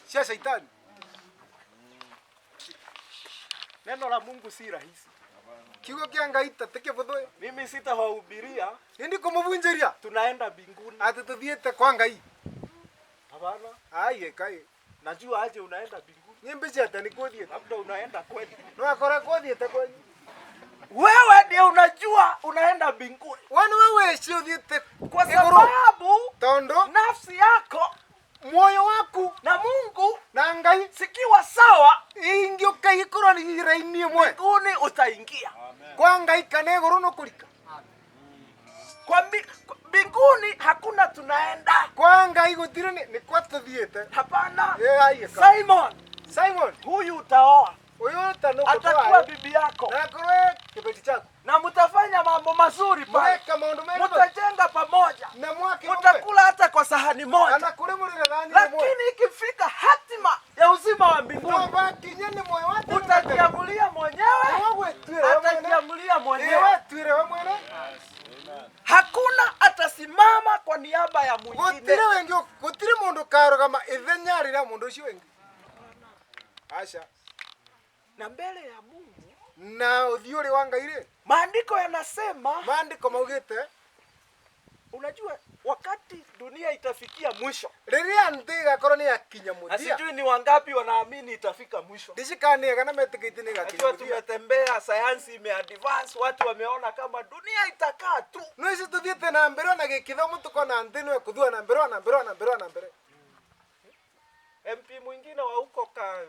Cia Shaitani. Neno la Mungu si rahisi. Kiugo kia Ngai ta ti kĩbũthũ. Mimi sitawahubiria Nĩ ndikũmũbunjĩria tunaenda mbinguni. atĩ tũthiĩte kwa Ngai. Hapana. Aiye kai. Najua aje unaenda mbinguni. Nyimbici atĩ nĩ kũthiĩte. Labda unaenda kweli. No akore kũthiĩte kwanyu. Wewe ndiye unajua unaenda mbinguni. We nĩwe wĩci ũthiĩte Kwa igũrũ. sababu Tondũ nafsi yako muoyo waku na Mungu na Ngai zikiwa sawa, ingĩũka ikorwo nĩ raini ĩmwe mbinguni utaingia. kwa Ngai kana igũrũ nũkũrika. Kwa mbinguni hakuna tunaenda. Kwa Ngai gũtirĩ nĩ kwa tũthiĩte. Hapana. Ĩ aiye ka. Simon, Simon, huyu utaoa, ũyũ ta atakuwa nũkũtware bibi yako na akorwo e kĩbeti chaku. Na mtafanya mambo mazuri pale, Mũreka maũndũ mega mtajenga pamoja, na mwake ũmwe mtakula hata kwa sahani moja, kana kũrĩ mũrĩre thani ĩmwe. Lakini ikifika hatima ya uzima wa mbinguni No bakinye nĩ muoyo wa tene na tene. utajiamulia mwenyewe, Nĩwe gwĩtuĩra we mwene. atajiamulia mwenyewe. Nĩwe wetuĩre we mwene. Hakuna atasimama kwa niaba ya mwingine. Gũtirĩ wĩngĩ gũtirĩ mũndũ ũkarũgama ithenya rĩrĩa mũndũ ũcio wĩngĩ. Aca. Na mbele ya Mungu Na ũthiũ ũrĩ wa Ngai rĩ, maandiko yanasema, maandĩko maugĩte unajua wakati dunia itafikia mwisho, rĩrĩa nthĩ ĩgakorwo nĩ yakinya na mũthia. sijui ni wangapi wanaamini itafika mwisho. Ndicikana kana metĩkĩtie nĩ ĩgakinya Najua mũthia. tumetembea, sayansi imeadvance, watu wameona kama dunia itakaa tu. No ici tũthiĩte na mbere ona gĩkĩthomo tũkona nthĩ no ĩkũthua na mbere ona mbere ona mbere ona mbere. MP mwingine wa huko ka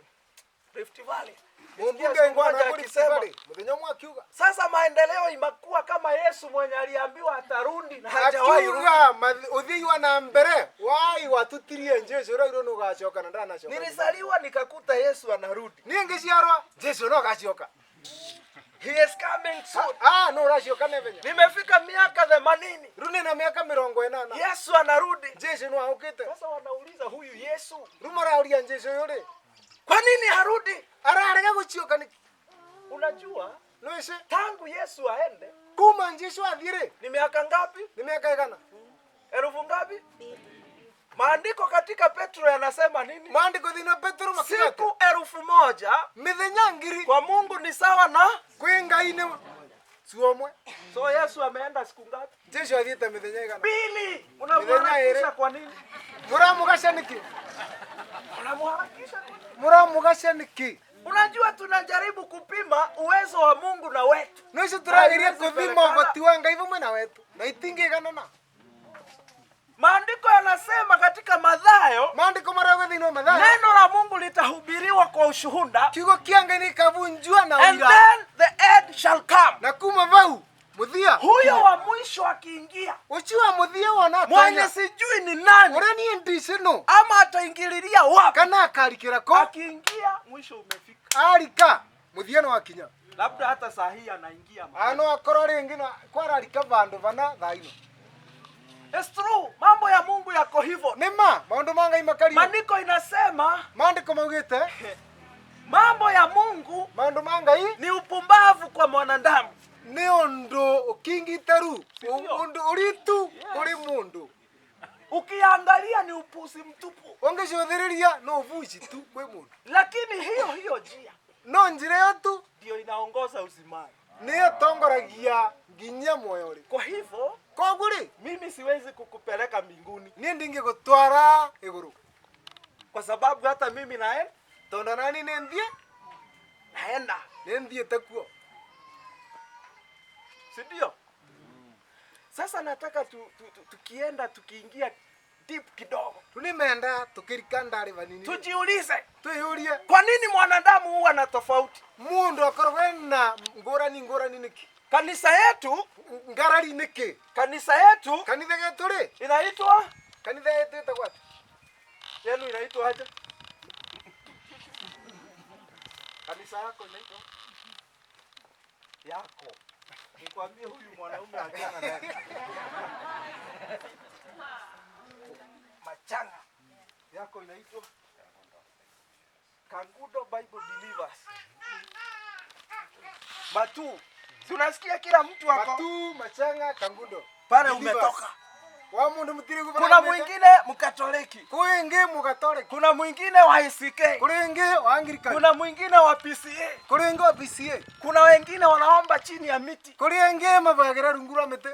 Rift Valley Mũmbunge nisikia siku ngwana moja kũrĩ akisema, Valley mũthenya ũmwe akiuga sasa maendeleo imekuwa kama Yesu mwenye aliambiwa atarudi na hajawahi rudi. akiuga ũthii wa na mbere wai watutirie Jesu ũrairwo nĩ ũgacoka na ndanacoka. Nilizaliwa nikakuta Yesu anarudi. Niĩ ngĩciarwa Jesu no agacoka. He is coming soon. Ah, no ũracoka naihenya. Nimefika miaka 80. Rĩu nĩna mĩaka 80. Yesu anarudi. Jesu no aũkĩte. Sasa wanauliza huyu Yesu Rĩu marauria Jesu ũyũ rĩ kwa nini harudi? ararega gũcioka nĩkĩ? Unajua Nĩwĩci tangu Yesu aende kuma Jesu athiĩ rĩ ni miaka ngapi? nĩ mĩaka ĩgana? Elfu ngapi? Maandiko katika Petro yanasema nini? Maandĩko thĩinĩ wa Petero makiuga atĩ Siku 1000 mĩthenya 1000 kwa Mungu ni sawa na kwĩ Ngai nĩ cua ũmwe. So Yesu ameenda siku ngapi? Jesu athiĩte mĩthenya ĩgana? Mbili. Mithenya Unamharakisha ĩrĩ. kwa nini? Mũramũgaca nĩkĩ? Unamharakisha kwa nini? Mũramũgaca nĩkĩ? Unajua tunajaribu kupima uwezo wa Mungu na wetu. Nĩcio tũrageria Haiwezi kũthima pelekana. ũhoti wa Ngai vamwe na wetu na itingĩiganana. Maandiko yanasema katika Mathayo, Maandĩko marauga thĩinĩ wa Mathayo neno la Mungu litahubiriwa kwa ushuhuda kiugo kĩa Ngai nĩkabunjua na and ũira then the end shall come. na kuma vau mũthia Huyo wa mwisho akiingia, ũcio wa mũthia wona mwenye atonya sijui ni nani ũrĩa niĩ ndici nũ ama ataingililia wapi, kana akarikĩra kũ akiingia mwisho umefika. arika mũthia nĩ wakinya. Labda hata saa hii anaingia mahali. Ano akorwo rĩngĩ no kwararika vandũ vana thaa ino. It's true, mambo ya Mungu yako hivyo. Nĩ ma maũndũ ma Ngai makario. Maandiko inasema Maandĩko maugĩte mambo ya Mungu maũndũ ma Ngai ni upumbavu kwa mwanadamu. nĩ ũndũ ũkingitaru Sindio? ũndũ ũritu kũrĩ mũndũ Ukiangalia ni upuzi mtupu, ũngĩcũthĩrĩria no ũbuci tu kwĩ mũndũ lakini hiyo hiyo njia no njĩra ĩyo tu ndio inaongoza uzimani. nĩyo tongoragia nginya muoyo rĩ. Kwa hivyo Koguo rĩ mimi siwezi kukupeleka mbinguni niĩ ndingĩgũtwara igũrũ kwa sababu hata mimi naenda, tondũ nani nĩ thiĩ naenda, nĩ thiĩte kuo. Si ndio? Sasa nataka tukienda tukiingia deep kidogo, Rĩu nĩmenda tũkĩrika ndarĩ vanini tujiulize twĩyũrie kwa nini mwanadamu huwa na tofauti. mũndũ akoragwo ena ngũrani ngũrani nĩkĩ? Kanisa yetu, Ngarari nĩkĩ? kanisa yetu Kanitha getũ rĩ inaitwa kanitha yetu ĩtagwo atĩa? yenu inaitwa aje? Kanisa yako inaitwa yako. Nikwambie huyu mwanaume achana naye. Machanga yako inaitwa Kangudo Bible Believers. Matu. Si unasikia kila mtu ako Matu, Machanga, Kangundo. pale Believers. umetoka. Wa mundu mutiri Kuna mwingine Mkatoliki, Kwingi Mukatoliki. Kuna mwingine wa ACK, Kuringi wa Anglican. Kuna mwingine wa PCA, Kuringi wa PCA. Kuna wengine wanaomba chini ya miti, Kuringi mabagira rungu rwa miti.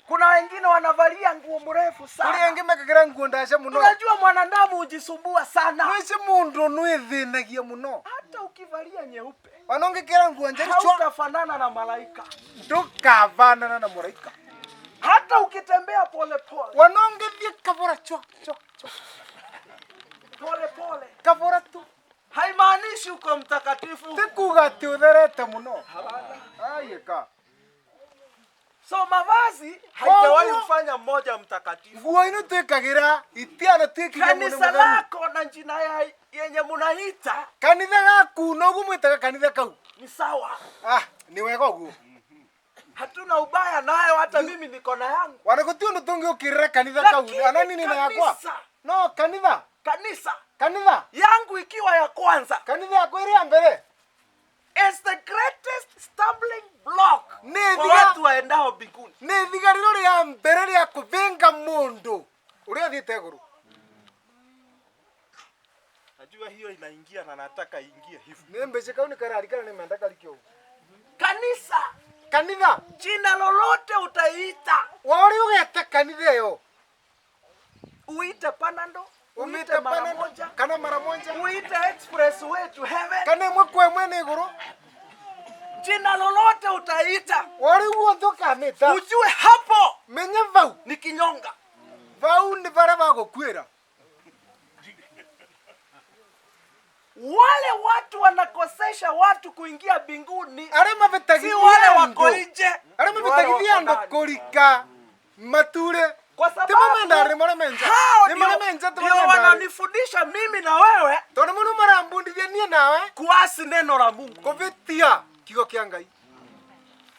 Kuna wengine wanavalia nguo mrefu sana. Kuringi mekagira nguo ndaca muno. Unajua mwanadamu hujisumbua sana, Mwici mundu nwithinagia muno. Hata ukivalia nyeupe Wanongikira nguo njeru chwa hautafanana na malaika, ndukavanana na muraika. Hata ukitembea polepole Wanongithie kabora chwa chwa chwa polepole, kabora tu haimaanishi uko mtakatifu. ti kuga ati utherete muno. Hapana. Ayika. So mavazi haijawahi Koguo- mfanya mmoja mtakatifu. Nguo ino twikagira itiana twikire mundu Kanisa mutheru. lako na jina ya yenye munaita Kanitha gaku noguo mwitaga kanitha kau. ni sawa, Ah, ni wega uguo. Hatuna ubaya nayo, hata mimi niko na yangu. Wana guti undu tungiukirira kanitha kau Lakini ana nini na yakwa. kanisa- No kanitha Kanisa kanitha yangu ikiwa ya kwanza kanitha yakwa iri ya mbere is the greatest stumbling block Ni kwa thiga- watu waendao mbinguni. ni thigariro ria mbere ria kubinga mundu uria uthiite iguru. Najua hiyo inaingia na nataka ingie hivi. Ni mbici kau ni kararikana ni menda karikio. Kanisa, Kanitha jina lolote utaiita, wa uria ugete kanitha iyo uite Panado, uite umite mara pana moja, kana mara moja uite express way to heaven, kana imwe kwa imwe ni iguru jina lolote utaita, wa uria guothe ukamita ujue hapo menye vau ni kinyonga. vau ni varia vagukuira. Wale watu wanakosesha watu kuingia mbinguni Aria si mabitagithia wale wako andu nje, aria ni wale mabitagithia wako andu ndani. kurika mature Kwa ti sababu mamendari maria menja hao ni ndio maria menja ti ndio mamendari wananifundisha mimi na wewe tondu muno marambundithia nie nawe kuasi neno la Mungu. kuvitia kiugo kia Ngai.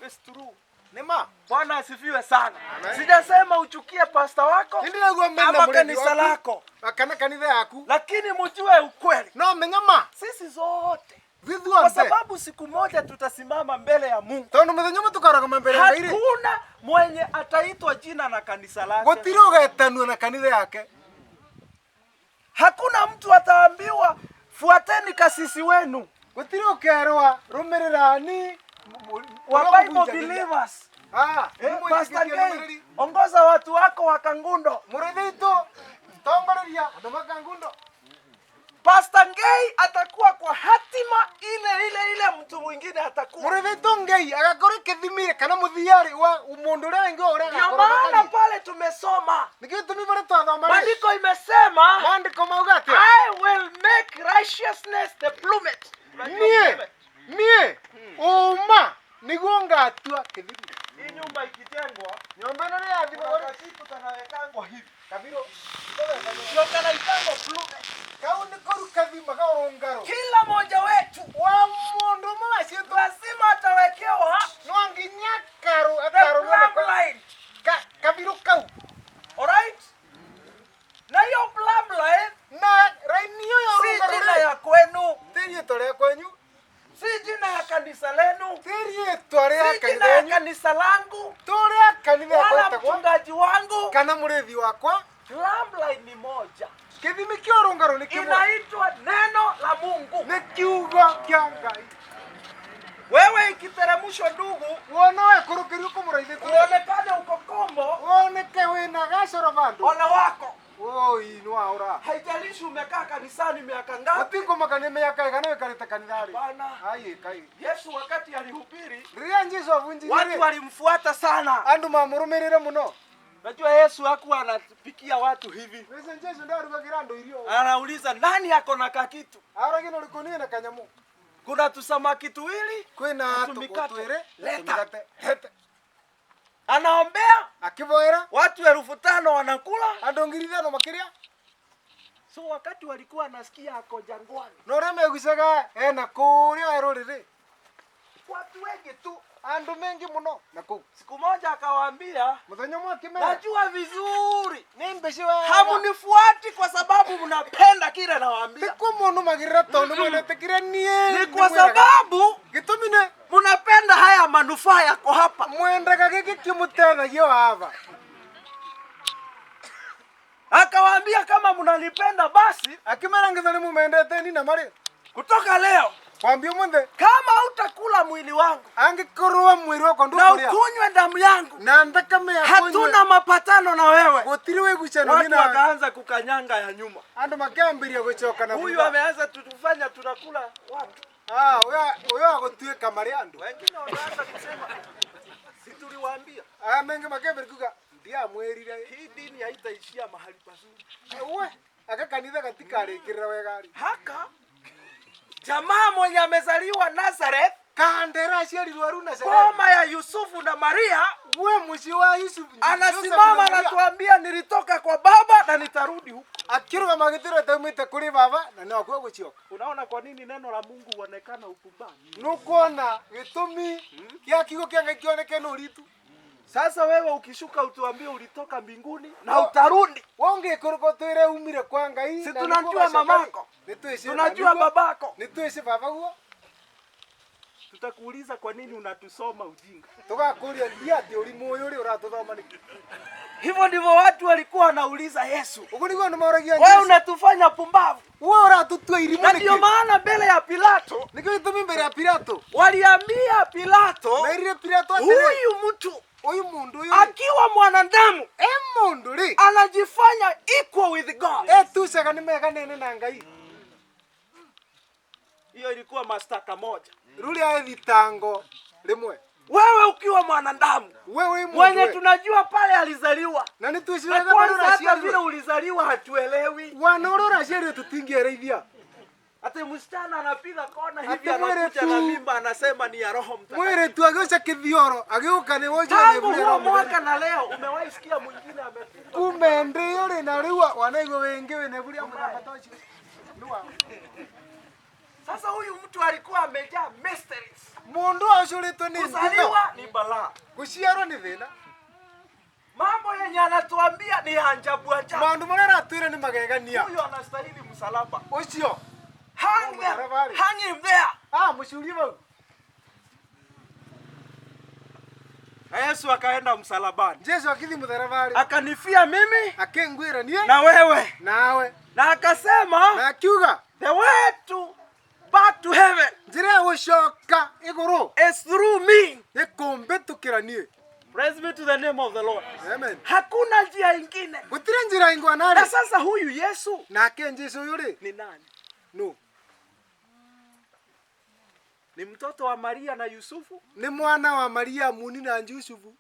It's true. Ni ma Bwana asifiwe sana. Amen. Sijasema uchukie pasta wako nindiraguo mena ama mũrĩthi kanisa waku, lako, kana kanitha yaku lakini mjue ukweli, no menya ma sisi zote, kwa thithuothe sababu siku moja tutasimama mbele ya Mungu. tondu muthenya umwe tukarũgama mbere ya Ngai ri Hakuna mwenye ataitwa jina na kanisa lake. gutiri ugetanua na kanitha yake. Hakuna mtu ataambiwa fuateni kasisi wenu Gutiri ukerwa rumirirani wa Bible believers. Ah, Eh, Pastor Gay, ongoza watu wako wa Kangundo. Murithi itu tongoreria andu makangundo. Pastor Gay atakuwa kwa hatima ile ile ile mtu mwingine atakuwa. Murithi itu Ngai agakorwo kithimire kana muthiari wa mundu uria wingi wa uria Ndio agakorwo maana gakari. pale tumesoma Nikio tumi baria twathoma ri maandiko imesema maandiko mauga atia I will make righteousness the plummet. nie nie uma niguo ngatua kithimi. Hii nyumba ikijengwa Nyomba ino ni yathimwo kuna kakitu kanawekangwa hivi. kabiro Ndio kanaitangwa plummet. kau ni koru kathimaga urungaro Kila mmoja wetu wa mundu umwe wacietwo lazima atawekewa no nginya karu the akaru plumb line. kabiro kau. Alright? Na hiyo plumb line Na raini iyo ya si urungaro jina ri ya kwenu, ti rietwa ria kwenyu si jina ya kanisa lenu, ti rietwa ria si kanitha jina ya yanyu kanisa langu to ria kanitha yakwa wala etagwo mchungaji wangu. kana murithi wakwa. Plumb line ni moja, Kithimi kia urungaro ni kimwe inaitwa neno la Mungu. ni kiugo kia Ngai. Wewe ikiteremshwa, ndugu, Wona wekurukirio kumuraithĩtu uonekane uko kombo, woneke wina gacoro vandu ona wako. oi nwaura Haijalishi umekaa kanisani miaka ngapi. gutikumaka miaka igana wikarite kanithari. Hapana. Ai kai Yesu wakati alihubiri, riria Jesu avunjirie watu walimfuata sana. andu mamurumirire muno. Najua Yesu hakuwa anapikia watu hivi, Wese Jesu ndarugagira andu irio anauliza nani ako na kakitu? aragia uriku nie na kanyamu Kuna tusamaki tuwili kwina Tumikate. twiri Leta. tumikate leta. Anaombea Akivoera watu 5,000 wanakula. andu 5,000 makiria. So wakati walikuwa anasikia ako jangwani, Na uria megucaga ena kuria weruriri watu wengi tu. andu mengi muno na kuu. Siku moja akawaambia, Muthenya umwe akimera najua vizuri ni mbici wega hamunifuati kwa sababu mnapenda kile nawaambia, tikuo munumagirira tondu mwendete kiria nie ni kwa sababu gitumi ni mnapenda haya manufaa yako hapa. mwendaga giki kimutethagia wava. Akawaambia, kama mnanipenda basi Akimera ngitha ni mumendete ni na mari. Kutoka leo, Kwambia munthe kama hutakula mwili wangu angikorwo mwiri wakwa na ndukuria ukunywe damu yangu, na nthakame yakwa hatuna mapatano na wewe. Gutiri wigucano Watu ni na wakaanza kukanyanga ya nyuma. Andu makiambiria gucoka na Huyu thutha. ameanza tutufanya tunakula watu. Ah, uyo agutuika mari andu. Wengine wakaanza kusema, si tuliwaambia Aya mengi makiambiria kuga ndiamwirire. Hii dini haitaishia mahali pazuri. We aka kanitha gatikarikirira wega ri. Haka jamaa mwenye amezaliwa Nazareth, Kandera aciarirwo aru Nazareth, boma ya Yusufu na Maria, we muciĩ wa Yusufu anasimama Joseph na Maria. anatuambia, nilitoka kwa baba na nitarudi huko. Akirugama agĩtwĩra taumĩte kũrĩ baba na no akuo gũcioka. Unaona kwa nini neno la Mungu huonekana upumbavu? Nũkuona gĩtũmi kĩa kiugo kĩa Ngai kĩoneke nĩ ũritu. Sasa wewe ukishuka utuambie ulitoka mbinguni na Oh. utarudi. Wongĩkũrũka ũtwĩre umire kwa Ngai Si na tunajua nĩkuo mamako. nĩtwĩci Tunajua babako. nĩtwĩci baba guo. Tutakuuliza kwa nini unatusoma ujinga. Tũgakũria ndia atĩ ũrimũ ũyũ ũrĩa ũratũthoma nĩkĩ. Hivyo ndivyo watu walikuwa wanauliza Yesu. Ũguo nĩguo andũ moragia Wewe Jesũ. unatufanya pumbavu. We ũratũtua irimũ Na ndio nĩkĩ? maana mbele ya Pilato Nĩkĩo gĩtũmi mbere ya Pilato waliambia Pilato, merire Pilato atĩrĩ, huyu mtu ũyũ mũndũ ũyũ rĩ, akiwa mwanadamu e mũndũ rĩ anajifanya equal with God. etucaga nĩ mega nene na Ngai. Hiyo ilikuwa mashtaka moja. Rũrĩa thitango rĩmwe. Wewe ukiwa mwanadamu We wĩ mũndũ mwenye we. tunajua pale alizaliwa, Na nĩ na twĩciraga kwanza ũrĩa hata vile ũraciarirwo ulizaliwa hatuelewi. wana ũrĩa ũraciarirwo tũtingĩereithia. Ati msichana anapiga kona hivi, Ati anakuja mwere na tu. mimba, anasema ni ya Roho Mtakatifu. Mwĩrĩtu agĩũca kĩthioro agĩũka nĩ wocio Tangu huo mwaka na leo umewahi sikia mwingine amefunga? Kuma ĩndĩ ĩyo rĩ na rĩu wanaigua wĩngĩ wĩna ibu rĩa mũthemba ta ũcio. Nĩ wa- Sasa huyu mtu alikuwa amejaa mysteries. Mũndũ acuritwo nĩ ngutho. Kuzaliwa ni balaa. Gũciarwo nĩ thĩna. Mambo yenye anatuambia ni ya ajabu ajabu. Maũndũ marĩa aratwĩra nĩ magegania. Huyu anastahili msalaba. Ũcio Hang them, Msalaba. hang him there. Ah, mũcurie bau. Na Yesu akaenda msalabani. Jesu akĩthiĩ mũtharaba-rĩ Akanifia mimi akĩngwĩra niĩ na wewe. nawe Na akasema na akiuga the way to back to heaven njĩra ya gũcoka igũrũ is through me. nĩ kũmbĩtũkĩra niĩ. Praise be to the name of the Lord. Amen. Hakuna njia ingine. Gũtirĩ njĩra ĩngĩ Na wanarĩ. sasa huyu Yesu Nake Jesu ũyũ rĩ ni nani? nũ? Ni mtoto wa Maria na Yusufu? Nĩ mwana wa Mariamu na Yusufu.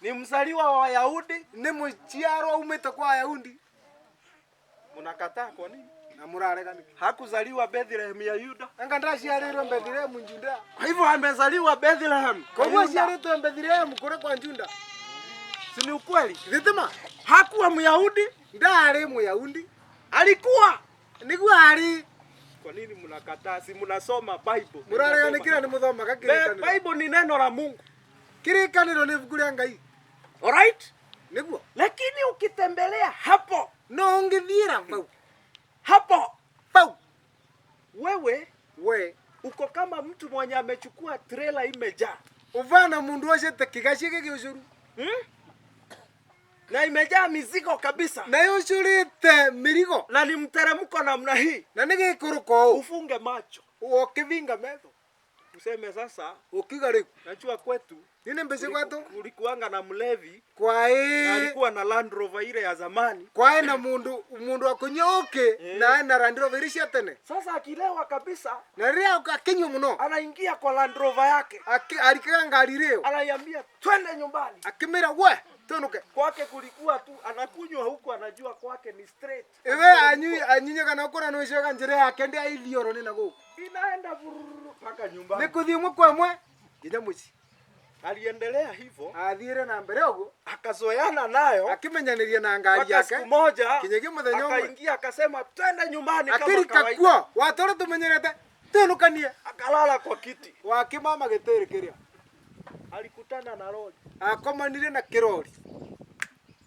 Ni mzaliwa wa Wayahudi? Nĩ mũciarwo aumĩte kwa Ayahudi. Mnakataa kwa nini? Na mũrarega nĩkĩ? Hakuzaliwa Bethlehem ya Yuda. Anga ndaciarĩirwo Bethlehem Juda. Kwa hivyo amezaliwa Bethlehem. Koguo Yuda. aciarĩtwo Bethlehem kũrĩa kwa Juda. Si ni ukweli? Thitima Hakuwa Myahudi, ndarĩ Mũyahudi. Alikuwa. Nĩguo arĩ. Kwa nini mnakataa? Si mnasoma Bible? Mũrarega nĩkĩra nĩ mũthomaga kĩrĩkanĩro. Bible ni neno la Mungu. Kĩrĩkanĩro nĩ ibuku rĩa Ngai. Alright? Nĩguo. Lakini ukitembelea hapo, No ũngĩthiĩra bau. Hapo Bau. wewe We uko kama mtu mwenye amechukua trailer imejaa. ũbana mũndũ ocete kĩgaci gĩgĩũcũru. Hmm? Na imejaa mizigo kabisa. Na yũcũrĩte mĩrigo. Na ni mteremko namna hii. Na nĩ gĩkũrũko ũũ. Ufunge macho. Ũkĩvinga metho. Useme sasa, Ũkiuga rĩu. najua kwetu Nini mbece gwatũ? kulikuanga na mlevi na Kwaĩ alikuwa na Land Rover ile ya zamani. kwaĩ na mũndũ mũndũ wa kũnyua ũkĩ na ena Land Rover iria cia tene. Sasa akilewa kabisa, Na rĩrĩa akĩnyua mũno anaingia kwa Land Rover yake, arikaga ngari rĩo anaiambia twende nyumbani. akĩmĩra we tũnũke. Kwake kulikuwa tu anakunywa huku, anajua kwake ni straight. Iwe anyunyaga na ũkũra nĩũcoka njĩra yake ndĩ aithioro nĩ na gũkũ. Inaenda vururu mpaka nyumbani. Nĩ kũthiĩ ĩmwe kwa ĩmwe nginya mũciĩ. Aliendelea hivyo Athiĩre na mbere ũguo akazoeana nayo akĩmenyanĩria na ngari mpaka yake siku moja kinyagia mũthenya ũmwe akaingia akasema twende nyumbani kama akĩrika kawaida. kuo watũra tũmenyerete twĩnũkanie Akalala kwa kiti, wakĩmama gĩtĩrĩ kĩrĩa alikutana na lori akomanire na kĩrori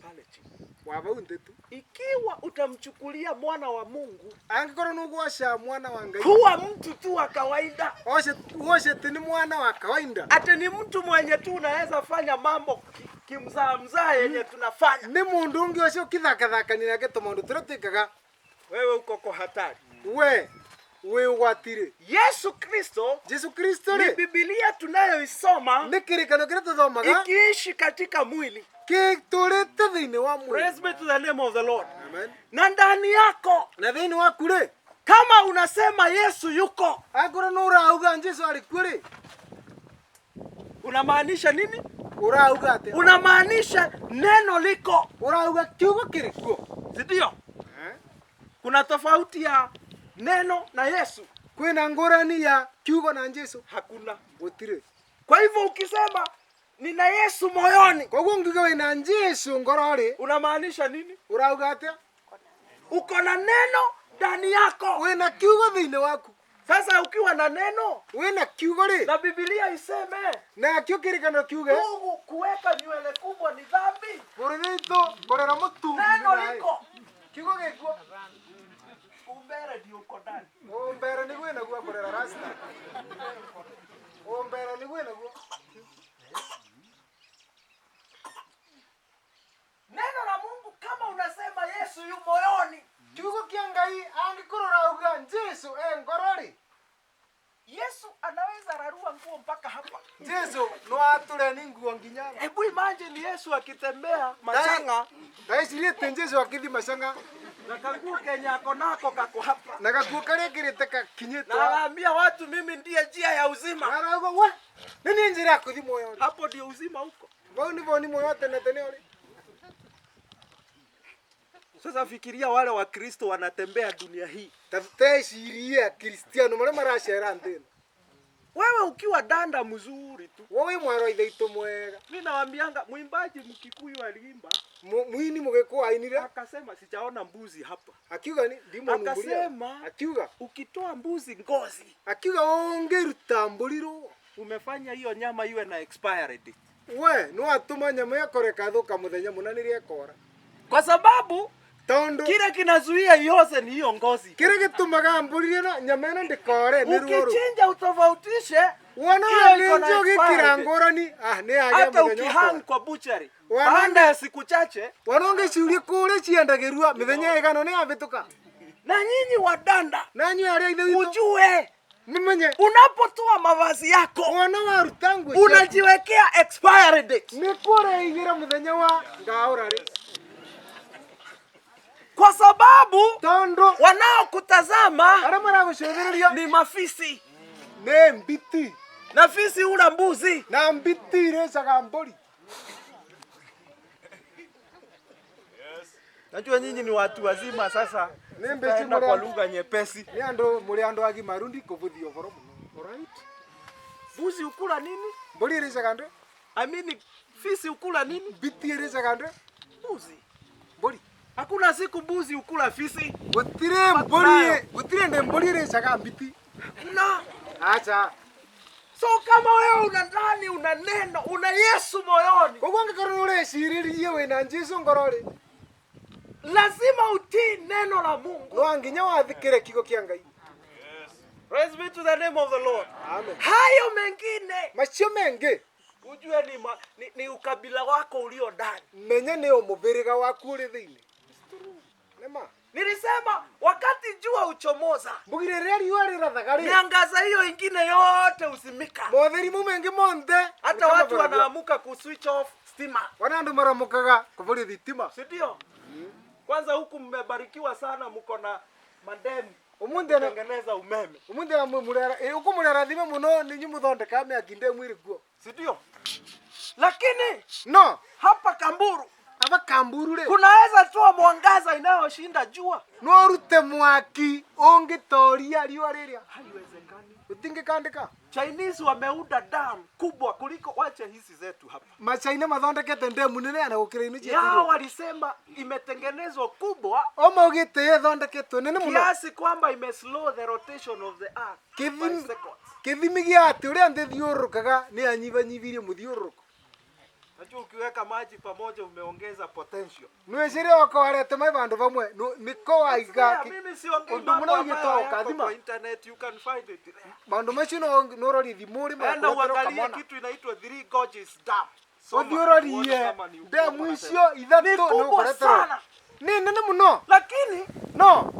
pale chini. wa bau nthĩ tu. Ikiwa utamchukulia mwana wa Mungu Angĩkorwo nĩũgwoca mwana wa Ngai kuwa mtu tu wa kawaida, wocete nĩ mwana wa kawaida ati ni mtu mwenye tu unaweza fanya mambo kimzaa mzaa yenye tunafanya. Nĩ mũndũ ũngĩ ũcio ũkĩthakathakania nake tũmaũndũ tũrĩa twĩkaga. Wewe uko kwa hatari. We wĩ ũgwati-rĩ. Yesu Kristo Jesu Kristo ni rĩ Biblia tunayoisoma nĩ kĩrĩkano kĩrĩa tũthomaga ikiishi katika mwili. Gĩtũrĩte thĩinĩ wa mwĩrĩ. Praise be to the name of the Lord. Amen. Na ndani yako Na thĩinĩ waku rĩ, kama unasema Yesu yuko, angorwo nĩ ũrauga Jesu arĩ kuo rĩ, unamaanisha nini? Ũrauga atĩa? Unamaanisha neno liko, Ũrauga kiugo kĩrĩ kuo. Si ndio? Kuna tofauti ya neno na Yesu? Kwĩna ngũrani ya kiugo na Jesu? Hakuna. Gũtirĩ. Kwa hivyo ukisema nina Yesu moyoni, Koguo ngiuga wĩna Jesu ngoro rĩ, unamaanisha nini? Ũrauga atĩa? Uko na neno ndani yako. Wĩna kiugo thĩinĩ waku. Sasa ukiwa na neno Wĩna kiugo rĩ, na Biblia iseme nakĩo kĩrĩkanĩro kiuge ndugu, kuweka nywele kubwa ni dhambi, mũrĩthĩitũ ngorera mũtu neno liko, kiugo gĩkuo. Umbere ndio uko ndani. Umbere nĩguo ĩnaguo kũrera rasta. Umbere nĩguo ĩnaguo. Neno la Mungu kama unasema Yesu yu moyoni, Kiugo kĩa Ngai angĩkorwo ũrauga Jesu e ngoro rĩ, Yesu anaweza rarua nguo mpaka hapa. Jesu no atũre ni nguo nginya. Hebu imagine Yesu akitembea machanga Ndaicirie atĩ Jesu akĩthiĩ macanga na kanguo kenye ako nako kako hapa, na gakuo karĩa ekĩrĩte gakinyĩte na anaambia watu mimi ndiye njia ya uzima. Arauga we nĩ niĩ njĩra ya kũthiĩ muoyo rĩ. Hapo ndio uzima uko. Vau nĩvo ni muoyo wa tene tene ũrĩ. Sasa fikiria wale Wakristo wanatembea dunia hii, Tecirie Akristiano marĩa maracera nthĩ ĩno. wewe ukiwa danda mzuri tu. We wĩ mwarĩ wa ithe witũ mwega. Mi nawambianga mwimbaji Mkikuyu aliimba Mwini Mũgĩkũyũ ainire akasema, sijaona mbuzi hapa. akiuga ni ndimonu mbũri Akasema akiuga ukitoa mbuzi ngozi akiuga ũngĩruta mbũri rũa umefanya hiyo nyama iwe na expiry date, we nĩwatũma nyama ĩyo ĩkathũka mũthenya mũna nĩrĩa ĩkora, kwa sababu tondu kile kinazuia ioze ni hiyo ngozi. kĩrĩa gĩtũmaga mbũri ĩno nyama ĩno ndĩkore nĩ ruo rũu. Ukichinja utofautishe Wona hiyo iko na nĩ ũgĩkĩra expiry date. ngũrani ah nĩ yagĩa Hata mũthenya ukihang ũkora. kwa butchery Wana- baada ya siku chache, Wona ũngĩciũria kũrĩa ciendagĩrua mĩthenya ĩgana nĩ yahĩtũka. na nyinyi wadanda Na inyuĩ arĩa ithe witũ ujue mũmenye unapotoa mavazi yako wona waruta nguo ciaku unajiwekea expiry date, nĩ kũreigĩra mũthenya wa ngaũra rĩ, kwa sababu tondu wanaokutazama arĩa maragũcũthĩrĩria ni mafisi nĩ mbiti na fisi hula mbuzi. Na mbiti irĩcaga mbũri. Najua nyinyi ni watu wazima sasa, Nĩ mbici sitaenda kwa mũrĩ lugha nyepesi. nĩ andũ mũrĩ andũ agimaru ndikũbũthia ũhoro mũno. Alright. Mbuzi hukula nini? Mbũri ĩrĩcaga ndũ? I mean, fisi hukula nini? Mbiti ĩrĩcaga ndũ? Mbuzi. Mbũri. Hakuna siku mbuzi hukula fisi. Gũtirĩ mbũri, gũtirĩ ndĩ mbũri ĩrĩcaga mbiti. Hakuna. Acha. So kama wewe una ndani, una neno, una Yesu moyoni, Koguo angĩkorwo nĩ ũrecirĩrie wĩna Jesu ngoro rĩ, lazima utii neno la Mungu. no nginya wathĩkĩre kiugo kĩa Ngai. Praise be to the name of the Lord. Amen. Hayo mengine Macio mengĩ ujue ni ukabila wako ulio ndani. menye nĩ ũmũbĩrĩga waku ũrĩ thĩinĩ. Nĩma. Nilisema wakati jua uchomoza, Mbugire rĩrĩa riũa rĩrathaga rĩ, miangaza hiyo ingine yote uzimika. motheri mau mengĩ monthe Hata watu wanaamuka ku switch off stima, wana andũ maramũkaga kũboria thitima. Si ndio? Kwanza huku mmebarikiwa sana, mko na mandemu Ũmũthĩ na kutengeneza umeme, ũmũthĩ na mũrera ũkũ mũrerathime mũno nĩ inyuĩ mũthondekaga mĩaki ndemu ĩrĩ kuo. Si ndio? Lakini No hapa Kamburu aba Kamburu rĩ, kunaweza toa mwangaza inayoshinda jua. No ũrute mwaki ũngĩtoria riũa rĩrĩa. Haiwezekani. Ũtingĩkandĩka. Chinese wameunda dam kubwa kuliko wache hizi zetu hapa. Machaina mathondekete ndemu nene na gũkĩra inĩ Yao cietĩirwo. walisema imetengenezwa kubwa O maugĩte ĩthondeketwo nene mũno kiasi kwamba imeslow the rotation of the earth by Kithimi seconds. kĩthimi gĩa atĩ ũrĩa nthĩ thiũrũrũkaga nĩ yanyibanyibirie mũthiũrũrũko. Najua ukiweka maji pamoja umeongeza potential. Nwĩcirie okorwo arete mai vandũ vamwe nĩko waiga There, mimi siongei ũndũ mambo mũna ambayo ũgĩtwo hayako ũkathima. kwa internet, you can find it there. Maũndũ macio no ũrorie thimũ rĩ Enda makuretera uangalie ũkamona. kitu inaitwa Three Gorges Dam. Uthii urorie ndemu icio ithatu Ni kubwa nigukoreterwo sana. ni nene muno Lakini no.